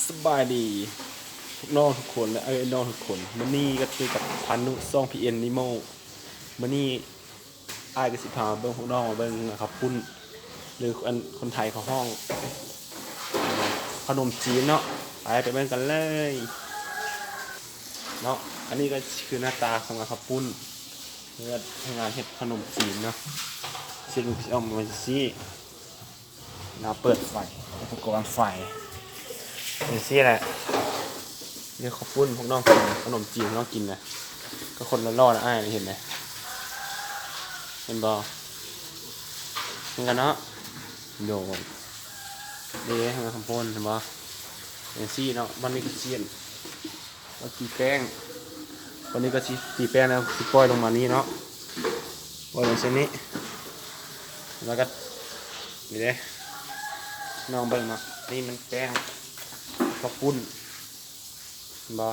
ສະບາຍດີພວກນ້ອງທຸກຄົນ ແລະ ເອື້ອຍນ້ອງທຸກຄົນ. ມື້ນີ້ກໍຢູ່ກັບພານຸ ຊ່ອງ ພີເອັນ ນິໂມ. ມື້ນີ້ອ້າຍກໍຊິພາເບິ່ງ ພວກນ້ອງມາເບິ່ງເຂົ້າປຸ້ນ ຫຼື ອັນ ຄົນໄທເຂົາຮ້ອງຂະໜົມຈີນເນາະ. ໄປ ໄປເບິ່ງກັນເລີຍເນາະ. ອັນນີ້ກໍຄືໜ້າຕາຂອງເຂົ້າປຸ້ນ ເຮັດ ງານເຮັດຂະໜົມຈີນເນາະ. ຊິເປັນ ຊິອອກມາຈັ່ງຊີ້. ແລ້ວເປີດໄຟ ອຸປະກອນໄຟ ຈັ່ງຊີ້ແຫຼະ. ນີ້ເຂົ້າປຸ້ນພວກນ້ອງກິນນະ ຂະໜົມຈີນພວກນ້ອງກິນນະ ກໍຄົນຫຼໍ່ໆນະ ອ້າຍເຫັນນະ ເຫັນບໍ່? ເຫັນກັນເນາະ. ໂດຍ ເດ້ ເຂົ້າປຸ້ນ ເຫັນບໍ່? ຈັ່ງຊີ້ເນາະ. ບັດນີ້ກໍຊິ ກໍຕີແປ້ງ ວັນນີ້ກໍຊິຕີແປ້ງແລ້ວ ຊິປ່ອຍລົງມານີ້ເນາະ ປ່ອຍລົງເຊັ່ນນີ້ ແລ້ວກໍ ນີ້ເດ້ ນ້ອງເບິ່ງເນາະ. ນີ້ມັນແປ້ງເຂົ້າປຸ້ນ ເຫັນບໍ່?